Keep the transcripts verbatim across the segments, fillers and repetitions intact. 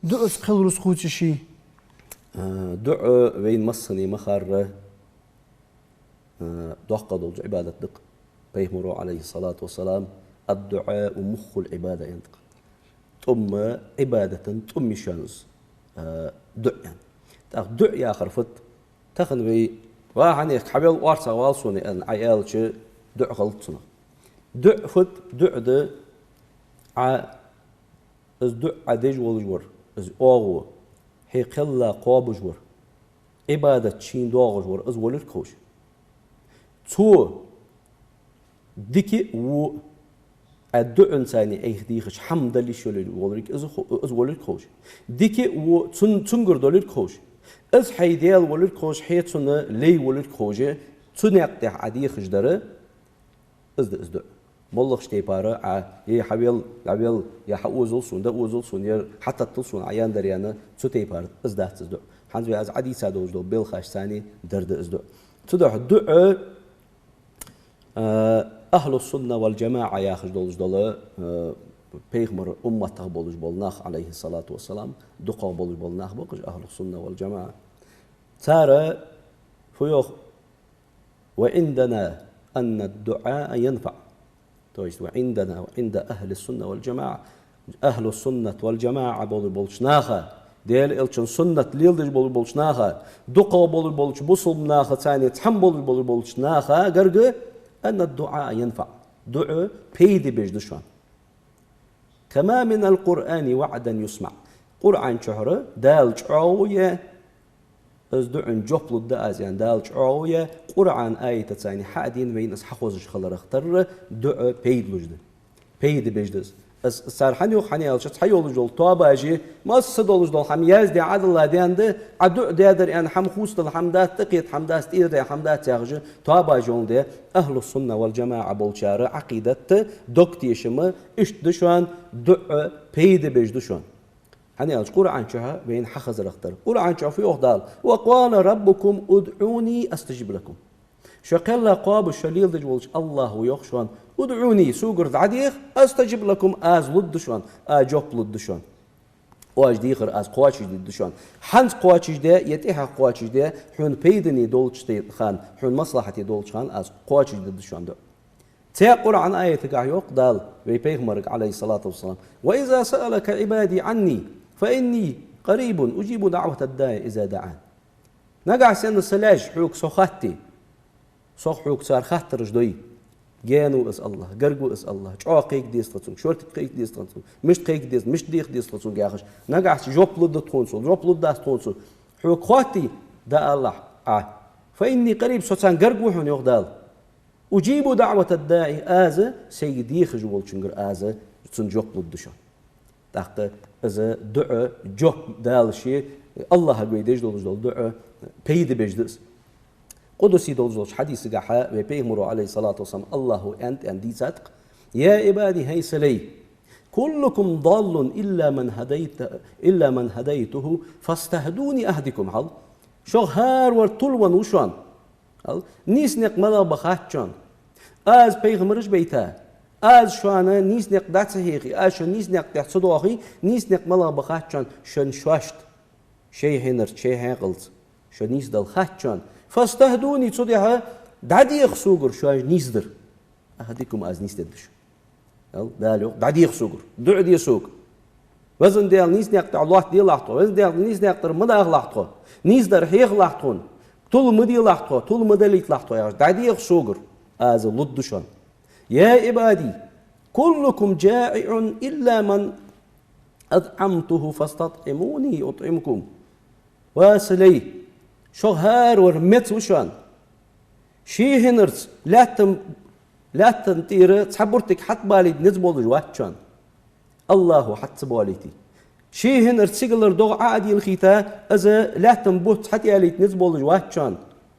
ДуӀас кхел рузкъа хувцаш я? А, дуӀа вайна массанена ма харра, а, доккха долча Ӏибадатех да-кх. Пайхамара, عليه الصلاة والسلام, الدعاء مخ العبادة аьннад-кх. ТӀум, Ӏибадата тӀум я шоана из, а, дуӀа аьнна. ТӀаккха дуӀа яхар фуд? Тахан вай, ва хьанехк хьавел, орцагӀвала сона, аьнна, Ӏа аьлча, дуӀа хилац цунах. ДуӀа фуд? ДуӀа да Ӏа, из дуӀа Ӏа деш волаш вар, из оагӀув, хье кхелла кхоабаш вар, Ӏибадат шийна доагӀаш вар, из волга ховш. Цо дика а, во а, Ӏа дуӀанца Ӏайха дийхача хӀаман дала йиш йолаш волга, из хо-, из волга ховш. Дика а, во а цун-, цунгара долга ховш. Из хьай Даьла волга ховш, хье цунна лай волга ховш, цу наькъа тӀа Ӏа дехаш дар, из да из дуӀа. МоллагӀча тайпара Ӏа, е хьавел, дӀавел, е хьаозал сона, дӀаозал сона, е хьататтал сона, Ӏа яндар яна, цу тайпара из дац из дуӀа. ХӀанз вай аз Ӏадийца долаш дола белхаш санна дар да из дуӀа. Цудухьа дуӀа, а, أهل السنة والجماعة яхаш долаш дола, а, пайхамара умматах болаш бола нах, عليه الصلاة والسلام, дукхагӀа болаш бола нах ба-кх уж أهل السنة والجماعة. Цар фу йоах? وعندنا أن الدعاء ينفع. То есть وعندنا, وعند أهل السنة والجماعة, أهل السنة والجماعة болаш болча наха, Даьла Элчан суннат леладеш болаш болча наха, дукхагӀа болаш болча бусалба наха, царца цхьана болаш болаш болча наха гарга, أن الدعاء ينفع. ДуӀа пайда беш да шоана. كما من القرآن وعدا يسمع. Къуръан чухьара Дала чӀоагӀо яь, из дуӀан жоп лургда аз аьнна, Дала чӀоагӀо яь, Къуръан аятаца хьадена вайна из хьахозаш хиларах тарра, дуӀа пайда луш да. Пайда беш да из. Из, из цар хӀана йоах, хӀана аьлча, цхьайолаш йола тоабаш, масса долаш дола хӀама яздаь Ӏадилла даьнна да, Ӏа дуӀа даьдар аьнна хӀама хувцадала хӀама дац, тӀакхета хӀама дац, тӀера даь хӀама дац яхаш, тоабаш йоландаь, أهل السنة والجماعة болчар Ӏакъидат, дог тешам иштта да шоана, дуӀа пайда беш да шоана. ХӀана аьлча, Къуръан чухьа вайна хьахозарах тарра. Къуръан чухьа фу йоах Дала? وقال ربكم ادعوني أستجب لكم. Шо кхелла кхоабаш, шо леладеш волча АллахӀа йоах шоана: ادعوني, согара дӀадеха, أستجب لكم, аз лургда шоана, аз жоп лургда шоана. Оаш дийхар аз кхоачашдергда шоана. ХӀанз кхоачашде, е тӀехьагӀа кхоачашде, хьона пайдане долча хана, хьона маслахьате долча хана аз кхоачашдергда шоана дуӀа. Цхьан Къуръан аятагахь йоах Дала вай пайхамарга, عليه الصلاة والسلام: وإذا سألك عبادي عني فإني قريب أجيب دعوة الداع إذا دعان. Нагахь санна са лаьш хьога со хатте, сох хьога цар хаттараш дой, гаьна ва из АллахӀ, гарга ва из АллахӀ, чӀоагӀа кхайка деза тха цунга, шортига кхайка деза тха цунга, мишта кхайка деза, мишта деха деза тха цунга яхаш, нагахьа жоп лургда тхона цо, жоп лургдац тхона цо, хьога хатте, дӀаалалахь Ӏа. فإني قريب, со царна гарга ва хьона, йоах Дала. أجيب دعوة الداع, аз сайга дехаш волчунгара аз цунна жоп лургда шоана. ТӀаккха из дуӀа жоп далаш, АллахӀага вай деш долаш дола дуӀа пайда беш да из. Къудси долаш долча хьадисагахьа вай пайхамара, عليه الصلاة والسلام, АллахӀа аьннад аьнна дийцад-кх: يا عبادي, хӀай са лай, كلكم ضال إلا من هديت، إلا من هديته فاستهدوني أهدكم, хьал. Шох хӀаравар тилвенна ва шоана. Ал, нийса никъ малагӀа ба хац шоана. Аз пайхамараш байта, аз шоана нийса никъ дӀа ца хьехе, аз шо нийса никъ тӀа ца дохе, нийса никъ малагӀа ба хац шоана, шоана шоашта, шоай хьинарца, шоай хьаькъалца шо нийсдала хац шоана. فاستهدوني, цудухьа дӀадеха согара шоаш нийсдар. أهدكم, аз нийсдергда шо. Ал, Дала йоах: дӀадеха согара, дуӀа де сога. Везан Даьла, нийса никъ тӀа лоаттаделахь тхо, Везан Даьла, нийса никъ тӀара ма дахалахь тхо, нийсдар хьехалахь тхона, тилла ма делахь тхо, тилла ма далийталахь тхо яхаш, дӀадеха согара, аз лургда шоана. يا عبادي كلكم جائع إلا من أطعمته فاستطعموني أطعمكم. Ва са лай, шох хӀаравар меца ва шоана. Ший хьинарца лаьттан, лаьттан тӀера цхьа буртиг хьатӀабалийта низ болаш вац шоана. АллахӀа хьатӀа ца балийте. Ший хьинарца сигалара догӀа Ӏо а дийлхийта, из лаьттан бутт хьатӀаялийта низ болаш вац шоана.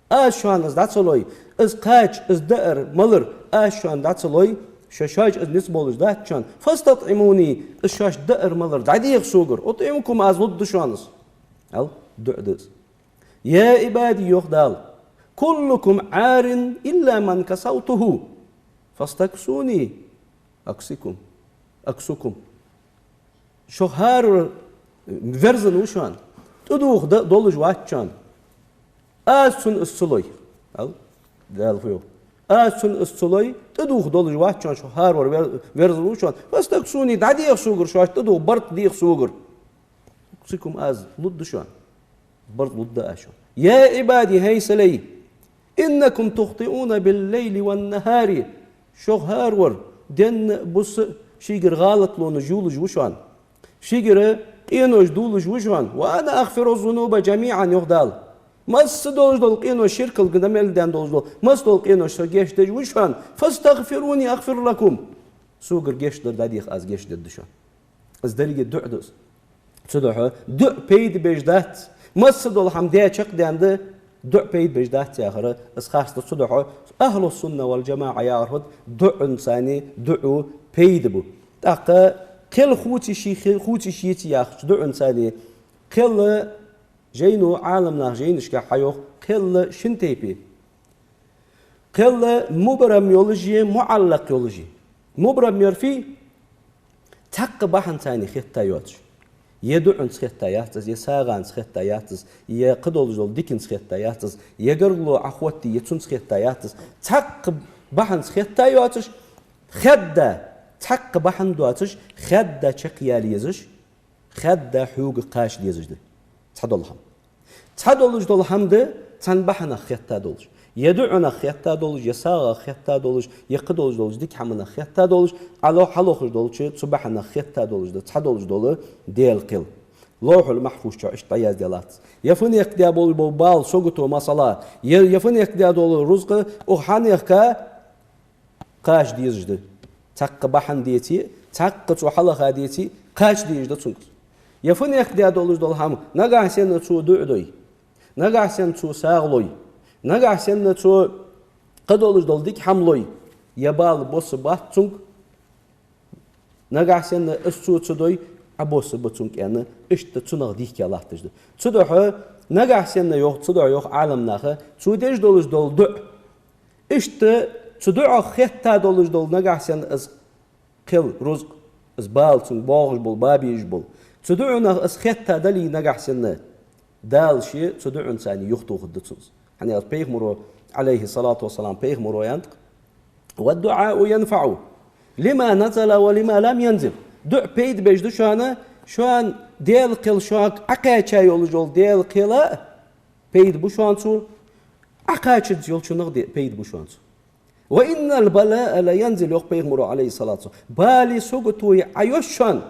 Аз шоана из дӀа ца лой, из кхача, из даар, малар аз шоана дӀа ца лой, шо шоаш из низ болаш дац шоана. فاستطعموني, из шоашта даар, малар дӀадеха согара, أطعمكم, аз лургда шоана из. Ал, дуӀа да из. يا عبادي, йоах Дала, كلكم عار إلا من كسوته فاستكسوني أكسكم، أكسكم. Шох хӀаравар Верзана ва шоана. ТӀадувха д-, долаш вац шоана. Аз цунна из ца лой. Ал, Дала фу йоах. Аз цунна из ца лой, тӀадувха долаш вац шоана, шо хӀаравар вер-, верзана ва шоана. فاستكسوني, дӀадеха согара шоаш, тӀадувха барт деха согара. أكسكم, аз лургда шоана. Барт лургда аз шоана. يا عبادي, хӀай са лай, إنكم تخطئون بالليل والنهار. Шох хӀаравар, денна а, бус а шийгара гӀалатлонаш юлаш ва шоана. Шийгара къинош дулаш ва шоана. وأنا أغفر الذنوب جميعا, йоах Дала. Масса долаш дола къинош, ширкалга да мел даьнна долаш дола, масса дола къинош со гешт деш ва шоана. فاستغفروني أغفر لكم. Согара гешт дар дӀадеха, аз гешт дергда шоана. Из деррига дуӀа да из. Цудухьа дуӀа пайда беш дац. Масса дола хӀама даь чакхдаьнна да, дуӀа пайда беш дац яхар, из харц да. Цудухьа أهل السنة والجماعة яхар фуд, дуӀанцара дуӀа пайда бу. ТӀаккха кхел хувцаш, хи-, хувцаш йиций яхача дуӀанцара, кхел жайно, Ӏаламнаха жайнашка хьайоах, кхел шин тайпа я. Кхел мубрам йолаш я, муӀаллакъ йолаш я. Мубрам яр фуй? Цхьаккха бахьанца хетта йоацаш. Е дуӀанца хетта яц из, е сагӀанца хетта яц из, е кхыдолаш дола диканца хетта яц из, е гаргало Ӏохоттае, е цунца хетта яц из. Цхьаккха бахьанца хетта йоацаш, хадда, цхьаккха бахьан доацаш, хадда чакхъяла езаш, хадда хьога кхача дезаш да. Цхьа дола хӀама. Цхьа долаш дола хӀама да, цхьан бахьанах хетта долаш. Е дуӀанах хетта долаш, е сагӀах хетта долаш, е кхыдолаш долча дика хӀаманах хетта долаш, Ӏало-, хьалохаш долча цу бахьанах хетта долаш да, цхьа долаш дола Даьла кхел. Ловхьул-Махьфуз чу иштта дӀаяздаь латт из. Е фуннагӀа даь болаш бола бала сагото, масала, е, е фуннагӀа даь дола рузкъа, укх хьанехка кхача дезаш да. Цхьаккха бахьан деце а, цхьаккха цо хьалаха деце а, кхача дезаш да цунга. Е фуннагӀа даь долаш дола хӀама, нагахьа санна цо дуӀа дой, нагахьа санна цо сагӀа лой, нагахьа санна цо кхыдолаш дола дика хӀама лой, е бала бос бац цунга, нагахьа санна из цо ца дой, Ӏобос ба цунга аьнна, иштта цунах дийхка латташ да. Цудухьа нагахьа санна йоах, цудухьа йоах Ӏаламнаха, цо деш долаш дола дуӀа, иштта цу дуӀах хетта долаш дола нагахьа санна из кхел, рузкъа, из бала, цунга боагӀаш бола, ба безаш бола. Цу дуӀанах из хетта дале нагахьа санна, Дала ше цу дуӀанцара юхатохаргда цунна из. ХӀана аьлча пайхамаро, عليه الصلاة والسلام, пайхамаро аьннад-кх: والدعاء ينفع لما نزل ولما لم ينزل. ДуӀа пайда беш да шоана, шоана Даьла кхел, шуга Ӏокхаьча йолаш йола Даьла кхел а пайда бу шоана цо, Ӏокхачанза йолчунах де-, пайда бу шоана цо. وإن البلاء لينزل, йоах пайхамаро, عليه الصلاة والسلام. Балеи саготои ӀойоагӀа шоана.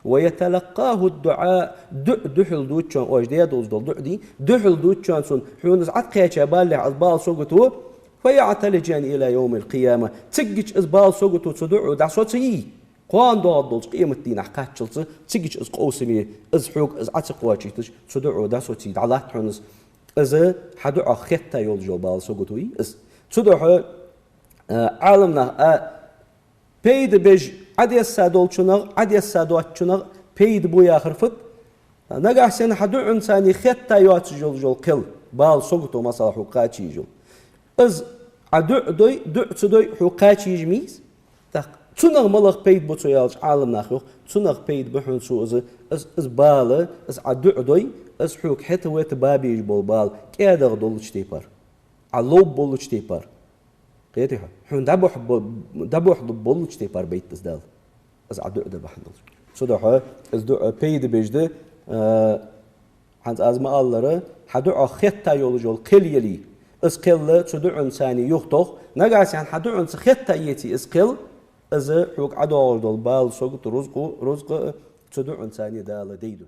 ويتلقاه الدعاء, дуӀа духьал дувц шоана, оаш даь долаш дола дуӀа дий, духьал дувц шоана цунна, хьона из Ӏокхаьча баллалехь из бала сагото, فيعتلجان إلى يوم القيامة. Циггача из бала сагото цу дуӀо дӀасоцае, кхоана доагӀаргдолча къематдийнахьа кхаччалца, циггача из къовсаме, из хьога из Ӏо ца кхоачийташ, цу дуӀо дӀасоцае дӀалатт хьона из. Из хьа дуӀах хетта йолаш йола бала сагото я из. Цудухьа, а, Ӏаламнаха, а, пайда беш Ӏодесса долчунах, Ӏодесса доацачунах пайда бу яхар фуд? Нагахьа санна хьа дуӀанцара хетта йоацаш йолаш йола кхел, бала сагото, масала, хьога кхача езаш йола. Из Ӏа дуӀа дой, дуӀа ца дой, хьога кхача езаш ма йий из. ТӀаккха цунах малагӀа пайда бу цо аьлча, Ӏаламнаха йоах, цунах пайда бу хьона цо из, из, из бала, из Ӏа дуӀа дой, из хьога хӀета-вета ба безаш бола бала кӀаьдагӀа долча тайпара, Ӏа лов болча тайпара. Кхетий хьо? Хьона дӀабохьа бо-, дӀабохьалургболча тайпара байт из Дала, из Ӏа дуӀа дар бахьан долаш. Цудухьа из дуӀа пайда беш да, а, хӀанз аз ма аллара, хьа дуӀах хетта йолаш йола кхел яле, из кхел цу дуӀанцара юхатох, нагахьа санна хьа дуӀанца хетта еце из кхел, из хьога ӀодоагӀаш дола бала сагото, рузкъа, рузкъа цу дуӀанцара Дала дайду.